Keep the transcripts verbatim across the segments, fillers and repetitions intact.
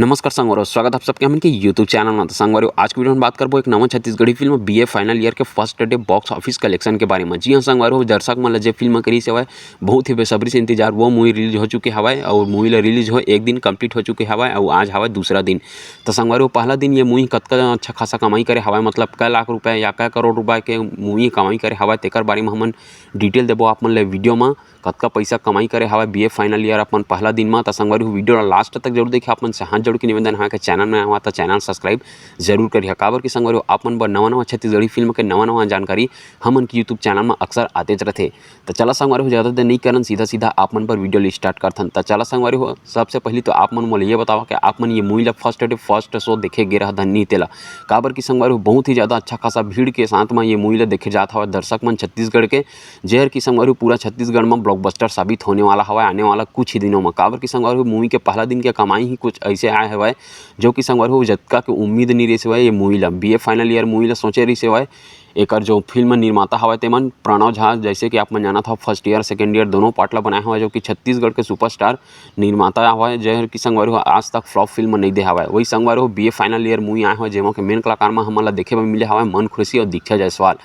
नमस्कार संगवारी हो, स्वागत आप सबके हमन के YouTube चैनल में। तो संगवारी हो, आज के वीडियो में बात करबो एक नवा Chhattisgarhi film BA final year के first day box office collection के बारे में। जी हाँ संगवारी हो, दर्शक मन ला जे फिल्म करिस हवय, बहुत ही बेसब्री से इंतजार, वो मूवी रिलीज हो चुके हवय और मूवी ला रिलीज हो एक दिन कंप्लीट हो चुके हवय और आज हवय दूसरा दिन। तो संगवारी हो, पहला दिन ये मूवी कतका अच्छा खासा कमाई करे हवय, मतलब कई लाख रुपए या कई करोड़ रुपए के मूवी कमाई करे हवय, तेकर बारे में हमन डिटेल देबो आप मन ले वीडियो में। कतका पैसा कमाई करे हवय बीए फाइनल ईयर अपन पहला दिन म। त संगवारी हो, वीडियो ला लास्ट तक जरूर देखे, आप मन से हाथ जोड़ के निवेदन हे कि चैनल में आवा त चैनल सब्सक्राइब जरूर करिहा, काबर कि संगवारी हो, आप मन बर नवा नवा छत्तीसगढ़ी फिल्म के नवा नवा जानकारी हमन के YouTube चैनल में अक्सर आतेच रथे। त चला संगवारी हो, ज़्यादा देर नहीं करन, सीधा सीधा आप मन बर वीडियो ला स्टार्ट करथन। त चला संगवारी हो, सबसे पहली तो आप मन मोला ये बतावा कि आप मन ये मूवी ला फर्स्ट डे फर्स्ट शो देखे गे रहा धन्नी तेला, काबर कि संगवारी हो, बहुत ही ज़्यादा अच्छा खासा भीड़ के साथ में ये मूवी ला देखे जात हवय दर्शक मन छत्तीसगढ़ के, जेहर कि संगवारी हो पूरा छत्तीसगढ़ म ब्लॉकबस्टर साबित होने वाला हवय आने वाला कुछ ही दिनों म। काबर कि संगवारी हो मूवी के पहला दिन के कमाई ही कुछ ऐसे आए हवय, जो कि संगवारी हो जतका के उम्मीद नहीं रहिस हवय ये मूवी ला, बीए फाइनल ईयर मूवी ला सोचे रहिस हवय। एकर जो फिल्म निर्माता हवय तेमन प्रणव झा, जैसे कि आप मन जानत हव फर्स्ट ईयर सेकंड ईयर दोनों पार्ट ला बनाए हवय, जो कि छत्तीसगढ़ के सुपरस्टार निर्माता हवय, जेहर कि संगवारी हो आज तक फ्लॉप फिल्म नहीं दे हवय। वही संगवारी हो बीए फाइनल ईयर मूवी आए हवय, जेमा के मेन कलाकार म हमन ला देखे बर मिले हवय मन खुशी और दीक्षा जायसवाल।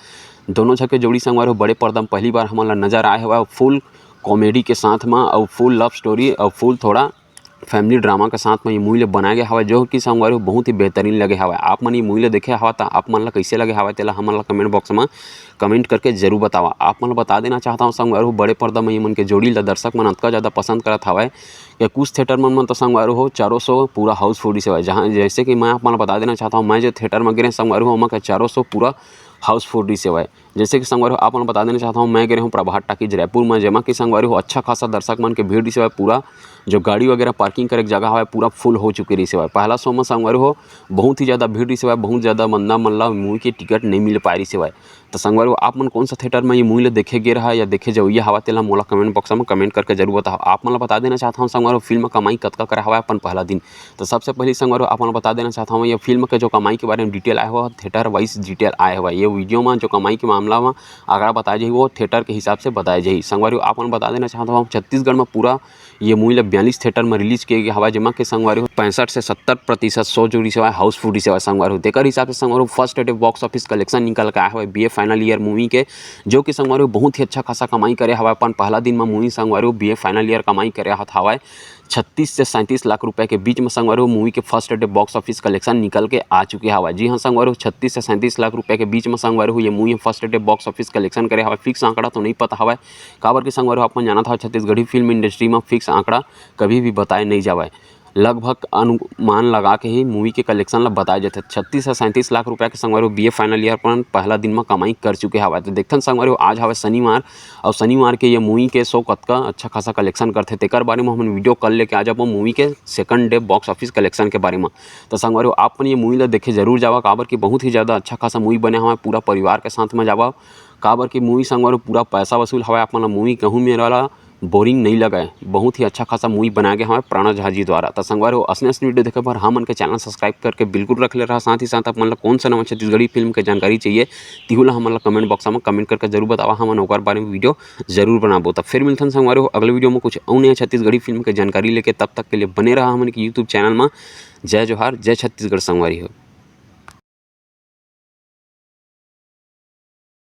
दोनों झन के जोड़ी संगवारी हो बड़े पर्दा म पहली बार हमन ला नजर आए हवय, फुल कॉमेडी के साथ म अउ फुल लव स्टोरी अउ फुल थोड़ा फैमिली ड्रामा के साथ म ये मूवी ला बनाए गए हवय, जो कि संगवारी हो बहुत ही बेहतरीन लगे हवय। आप मन ये मूवी ला देखे हवा त आप मन ला कैसे लगे हवय तेला हमन ला कमेंट बॉक्स म कमेंट करके जरूर बतावा। आप मन ला बता देना चाहता हूँ संगवारी हो बड़े पर्दा म ये मन के जोड़ी ला दर्शक मन अतका ज़्यादा पसंद करत हवय कि कुछ थिएटर मन म तो संगवारी हो चारों शो पूरा हाउसफुल रिहिस हवय। जहाँ जैसे कि मैं आप मन ला बता देना चाहता हूँ, मैं जो थिएटर म गे रहें संगवारी हो ओमा के चारों शो पूरा हाउसफुल रिहिस हवय। जैसे कि संगवारी हो आप मन ला बता देना चाहता हूँ, मैं गे रहें प्रभात टाकीज रायपुर म, जेमा कि संगवारी हो अच्छा खासा दर्शक मन के भीड़ रिहिस हवय। पूरा जो गाड़ी वगैरह पार्किंग करे के जगह हवय पूरा फुल हो चुके रिहिस हवय। पहला शो म संगवारी हो बहुत ही ज़्यादा भीड़ रिहिस हवय, बहुत ज़्यादा बंदा मन ला मूवी के टिकट नहीं मिल पाए रिहिस हवय। त संगवारी हो आप मन कौन सा थिएटर म ये मूवी ला देखे गे रहा या देखे जवइया हवा तेला मोला कमेंट बॉक्स म कमेंट करके जरूर बताओ। आप मन ला बता देना चाहता हूँ संगवारी हो फिल्म कमाई कतका करे हवय अपन पहला दिन। तो सबसे पहले संगवारी हो आप मन ला बता देना चाहता हूँ ये फिल्म के जो कमाई के बारे में डिटेल आए हवय थिएटर वाइज डिटेल आए हवय। ये वीडियो म जो कमाई के मामला म आंकड़ा बताए जाही वो थिएटर के हिसाब से बताए जाही। संगवारी हो आप मन ला बता देना चाहता हूँ छत्तीसगढ़ म पूरा ये मूवी ला बयालीस थिएटर म रिलीज किए गए हवय, जेमा के संगवारी हो पैंसठ से सत्तर प्रतिशत शो जो रिहिस हवय हाउसफुल रिहिस हवय संगवारी हो। तेकर हिसाब से संगवारी हो first day box office collection निकल के आए हवय बीए फाइनल ईयर मूवी के, जो कि संगवारी हो बहुत ही अच्छा खासा कमाई करे हवय अपन पहला दिन म मूवी संगवारी हो बीए फाइनल ईयर कमाई करे हवय छत्तीस से सैंतीस लाख रुपए के बीच म संगवारी हो मूवी के first day box office collection निकल के आ चुके हवय। जी हाँ संगवारी हो छत्तीस से सैंतीस लाख रुपए के बीच म संगवारी हो ये movie first day box office collection करे हवय। फिक्स आंकड़ा तो नहीं पता हवय, काबर कि संगवारी हो आप मन जानत हव छत्तीसगढ़ी फिल्म इंडस्ट्री म फिक्स आंकड़ा कभी भी बताए नहीं जावय, लगभग अनुमान लगा के ही मूवी के कलेक्शन ला बताए जाथे। छत्तीस से सैंतीस लाख रुपया के संगवारी हो बीए फाइनल ईयर अपन पहला दिन म कमाई कर चुके हवय। तो देखथन संगवारी हो आज हवय शनिवार, और शनिवार के ये मूवी के शो कतका अच्छा खासा कलेक्शन करथे तेकर बारे म हमन वीडियो कल लेके आ जाबो मूवी के second day box office collection के बारे म। तो संगवारी हो आप मन ये मूवी ला देखे जरूर जावा, काबर कि बहुत ही ज़्यादा अच्छा खासा मूवी बने हवय, पूरा परिवार के साथ म जावा, काबर कि मूवी संगवारी हो पूरा पैसा वसूल हवय। आप मन ला मूवी कहूँ मेरा ला बोरिंग नहीं लगय, बहुत ही अच्छा खासा मूवी बनाए गए हवय प्रणव झा जी द्वारा। त संगवारी हो असने असने वीडियो देखे बर हमन के चैनल सब्सक्राइब करके बिल्कुल रख ले रहा। साथ ही साथ आप मन ला कौन सा नवा छत्तीसगढ़ी फिल्म के जानकारी चाहिए, तिहू ला हमन ला कमेंट बॉक्स म कमेंट करके जरूर बतावा, हमन ओकर बारे में वीडियो जरूर बनाबो। त फिर मिलथन संगवारी हो अगले वीडियो में कुछ अउ नया छत्तीसगढ़ी फिल्म के जानकारी लेके, तब तक के लिए बने रहा हमन के YouTube चैनल म। जय जोहार, जय छत्तीसगढ़ संगवारी हो।